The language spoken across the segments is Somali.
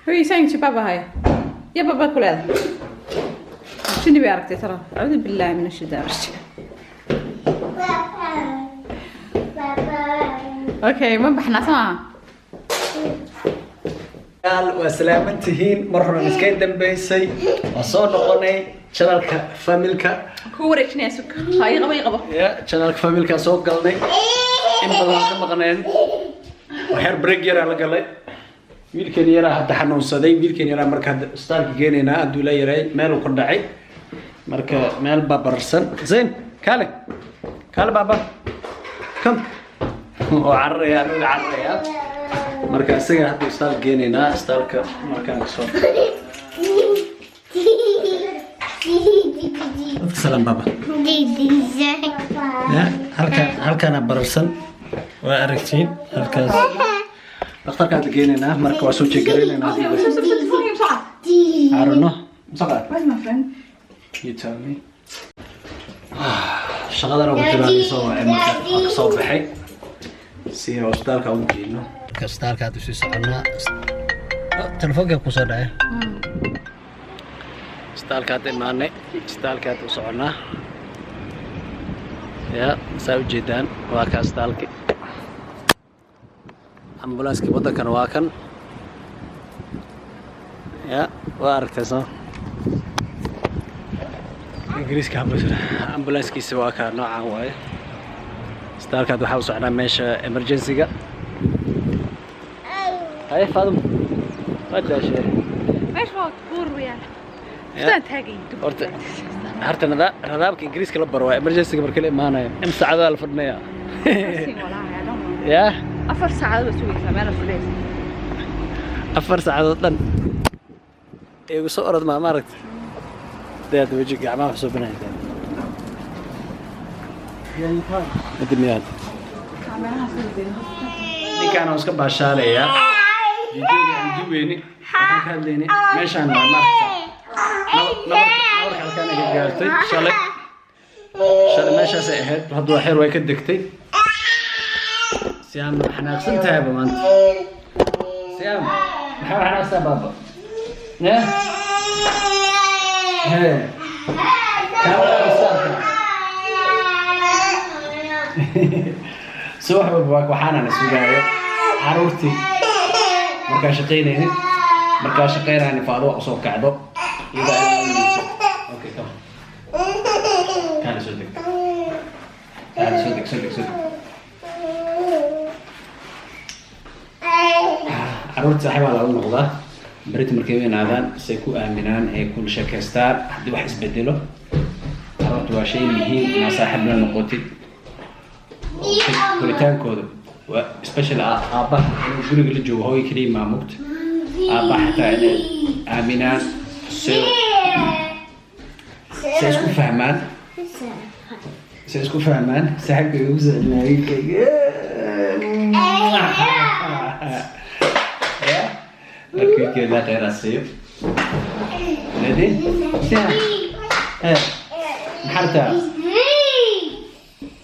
Who are you saying to Baba hay? Ya Baba ku leedahay. Shini bay aragtay tara. Acuudu billahi min ashaytaan rajiim. Okay, ma baxnaa soo maaha? Yaal, waa salaaman tihiin. Mar hore iskayn dambaysay, waa soo noqonay channelka familka. Ku wareejinaya sug. Ha ii qabo, ii qabo. Ya channelka familka soo galnay, in badan ka maqneen, waxyar break yaraa la galay. Wiilkan yaraa hadda xanuunsaday, wiilkan yaraa. Marka hadda isbitaalka geenaynaa hadduu la yaray, meel uu ka dhacay, marka meel baa bararsan. Zayn, kaale, kaale, baaba kam oo cararaya, anuga cararaya. Marka isaga hadda isbitaalka geenaynaa, isbitaalka markaan kasoo. Dadka salaam, baaba. Ya halkan, halkaana bararsan, waa aragtiin. Halkaas dhakhtarka hadda geenaynaa, marka waa soo jeegaraynayna haddii I don't know. Msaqaa. Where's my friend? You tell me. Shaqadana ku jiraan soo wacay, marka waa kasoo baxay si aan isbitaalka ugu geyno. Marka isbitaalka hadda sii soconaa. Telefoonka kusoo dhacay. Isbitaalka hadda imaanay, isbitaalka hadda u soconaa. Ya saa ujeedaan, waa ka isbitaalki. Ambulanskii waddankana waa kan. Ya waa aragtay soo Ingiriiska ambulanskiisa waa ka noocaan waaye. Isbitaalka hadda waxaa u socnaa meesha emergency-ga. Haye Faadum, waa daashee. Meesha waa buur weeyaan. Sidaan taagay. Horta nadaamka Ingiriiska la baro waa emergency-ga marka la imaanayo in saacadaa la fadhinaya. Ya. 4 saacadood baa sugaysaa meel fadhiyaysa. 4 saacadood dhan igu soo orod maa maaragta dee hadda weji gacmaha wax soo banaya kadib miyaad ninkaan oo iska baashaalayaa. Videoga aan duweyni waxaan ka hadlayni meeshaan waa maaragta nabarka halkaan ay ka gaartay shalay. Shalay meeshaasay ahayd, hadda waa xeer, way ka degtay. Siyaam xanaaqsan tahayba maanta. Siyaam, maxaa xanaaqsan baaba? Ya hee kaamara istaarka subax walba waxaana na sugaayo caruurtii markaa shaqaynaynin, markaa shaqaynaynin Faado usoo kacdo iyadoo ilaalinayso. Okay, come, kaala soo deg, kaala soo deg, soo deg, soo deg. Caruurta saaxiibaa lagu noqdaa berita markay weynaadaan, say ku aaminaan ee kula sheekaystaan. Haddii wax isbedelo, caruurta waa shay muhiim inaa saaxiib la noqotid. Koritaankooda waa especially aabbaha inuu guriga la joogo, hooyo keliya maamugta, aabbaha xataa inay aaminaan, say isku fahmaan, say isku fahmaan. Saaxiibka igu soo celinaya wiilkayga. Ya marka wiilkeeda khayr ha siiyo. Ready? Siya. Eh, maxaa rabtaa?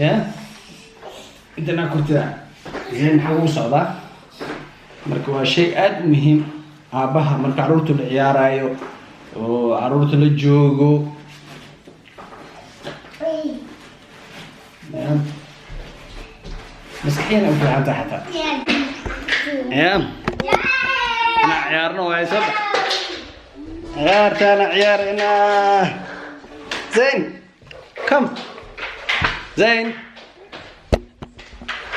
Ya intana kurtida zeen maxaa ugu socdaa? Marka waa shay aada u muhiim aabbaha marka caruurta la ciyaarayo oo caruurta la joogo. Ya maskaxiyana u fiican tahay xataa. Ya inaan ciyaarno waay, soo bax, ciyaartaana ciyaaraynaa. Zayn, come, Zayn,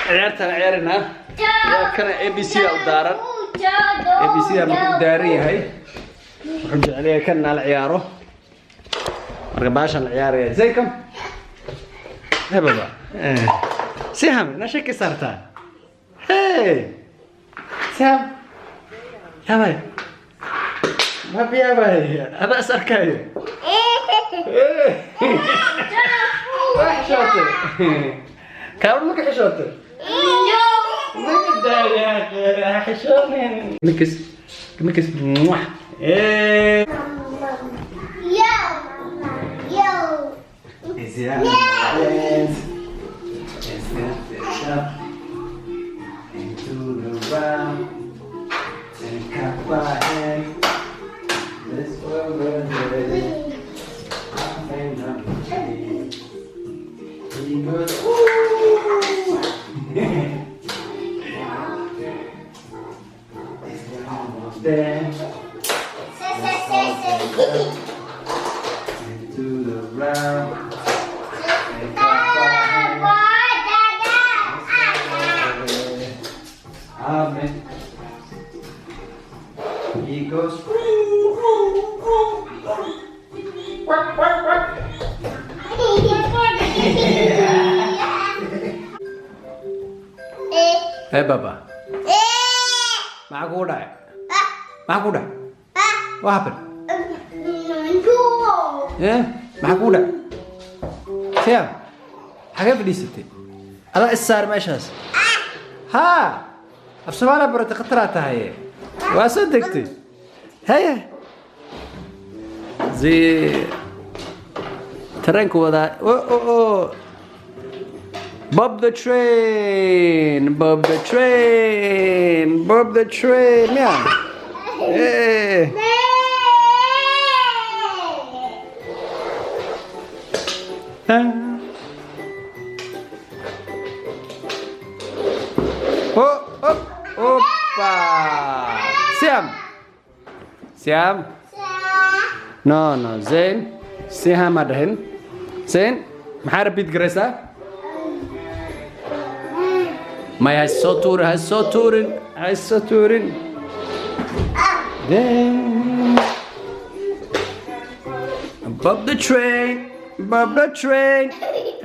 ciyaartaan ciyaaraynaa. Yaa kana A B C da u daaran, A B C da markuu u daaran yahay wuxuu jecel yahay kan la ciyaaro. Marka baashan la ciyaaraya. Zayn, come. Hey baba. Siham, na shaki saartaa. Hey Siham, yabay mabi yabay ada is arkaayo. Waa xishootay, kaabad ma ka xishootay? Xishoonin. Mikis, mikis. Mwah. Eh. Yo. Is dance. Is up into the round and clap our hands. Then into the round. Take off our hands. Amen. He goes. Quack, quack, quack. Hey, Baba. Maxaa kugu dhacay? Maxaa kugu dhacay? What happened? Eh, maxaa kugu dhacay? Siam, xagee fadhiisatay? Adaa is saar meeshaas. Haa, af Soomaaliya baratay, khataraa tahay. Waa soo degtay. Haye. Zi tareenku wadaa. Oh, oh, oh. Bob the train, Bob the train, Bob the train. Yeah. Hey. Ah. Oh, oh, opa. Siam. Siam. No, no, Zain. Siham ha dhahin. Zain, maxaa repeat garaysaa? May, ha soo tuurin, ha soo tuurin, ha soo tuurin. Then above the train, above the train,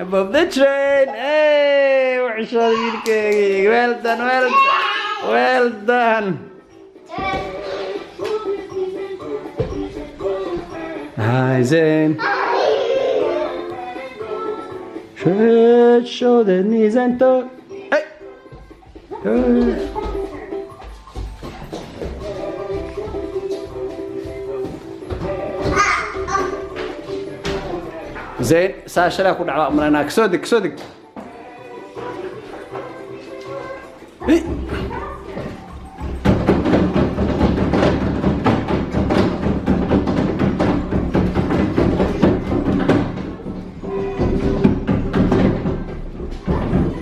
above the train. Hey, waxishaada wiilkeygii. Well done, well done, well done. Hi, Zain. Head, shoulder, knees and toes. Hey. Hey. Zain, saa shalay ku dhacda umalaynaa. Kasoo deg, kasoo deg. Hey.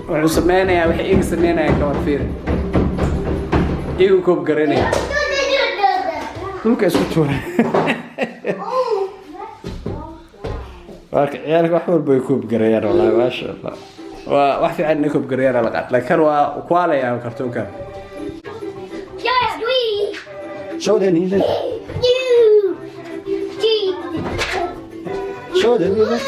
Wuxuu sameynayaa waxay iga sameynayaan, kawar fiiri, igu koob garanaya, dhulka isku tuuray. Marka ciyaalka wax walba way koob garayaan, wallahi, maasha Allah, waa wax fiican inay koob garayaan la qaat, laakiin kan waa kwaalaya kartoonkan. Show the knees and show the knees.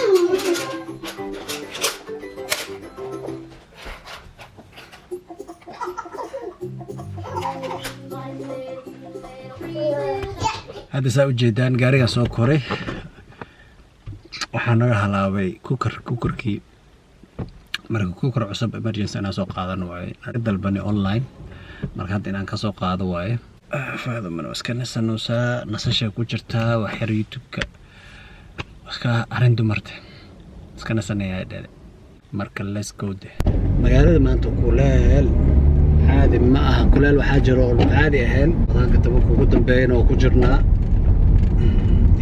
Hadda saa ujeedaan, gaarigaa soo koray, waxaa naga halaabay cooker, cookerkii. Marka cooker cusub emergency inaan soo qaadan waaye, dalbanay online. Marka hadda inaan kasoo qaado waaye. Faadumana waa iska nasanoosaa, nasashay ku jirtaa, wax yar YouTube-ka iska arrin dumarte iska nasanayaa dhele. Marka let's go de. Magaalada maanta kuleel caadi ma aha, kuleel waxaa jiro oo caadi ahayn. Ramadaanka 10-ka ugu dambeeyana oo ku jirnaa.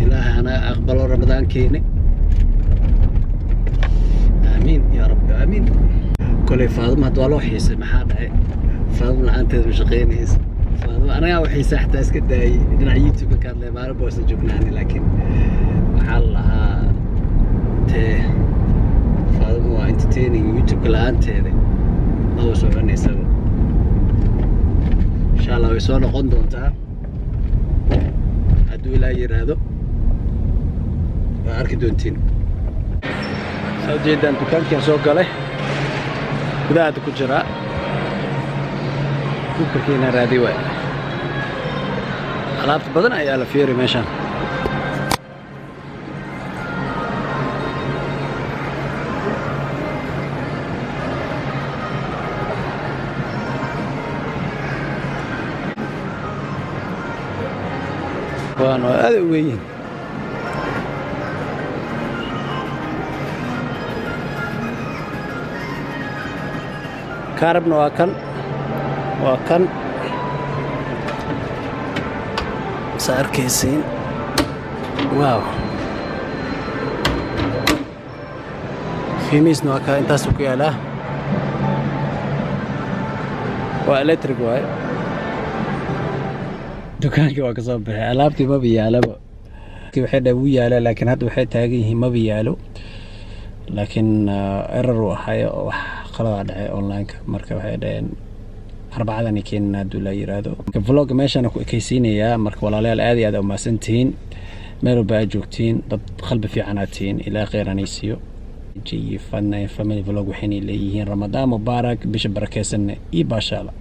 Ilaahay hana aqbalo ramadaankeeni, aamiin yaa rabbi, aamiin. Koley Faaduma hadda waa loo xiisay. Maxaa dhacay? Faaduma la-aanteed ma shaqeynaysa. Faaduma anagaa u xiisay, xataa iska daayay dhinaca YouTube ka hadlay maalin boosa joognaani, laakiin waxaa la lahaa tee Faaduma waa entertaining, YouTube-ka la-aanteeda maba soconaysaba. Insha Allah way soo noqon doontaa hadduu Ilaah yiraahdo, waa arki doontiin. Saa ujeedaan, dukaankiaan soo galay, gudaha hadda ku jiraa, cookerkiina raadi waay. Alaabta badan ayaa la fiiri meeshaan. Waan waa aad u weyn. Kaarabna waa kan, waa kan saa arkaysiin. Wow, qiimihiisna waa kaa, intaasuu ku yaalaa. Waa electric waaye. Dukaankii waa kasoo baxay, alaabtii maba yaalaba. Waxay dhahay wuu yaalaa, laakiin hadda waxay taagan yihiin maba yaalo. Laakiin error uu ahayo oo wax qaladaa dhacay online-ka. Marka waxay dhaheen Arbacadani keenana hadduu la yiraahdo. Vlog meeshaan ku ekaysiinayaa. Marka walaalayaal, aad iyo aad umahadsan tihiin meel walba aad joogtiin. Dad qalbi fiican aad tihiin. Ilaa kheyr anay siiyo. Jiyi Fadna Family Vlog waxayna leeyihiin Ramadaan mubaarak, bisha barakeysanna iyo baashaala.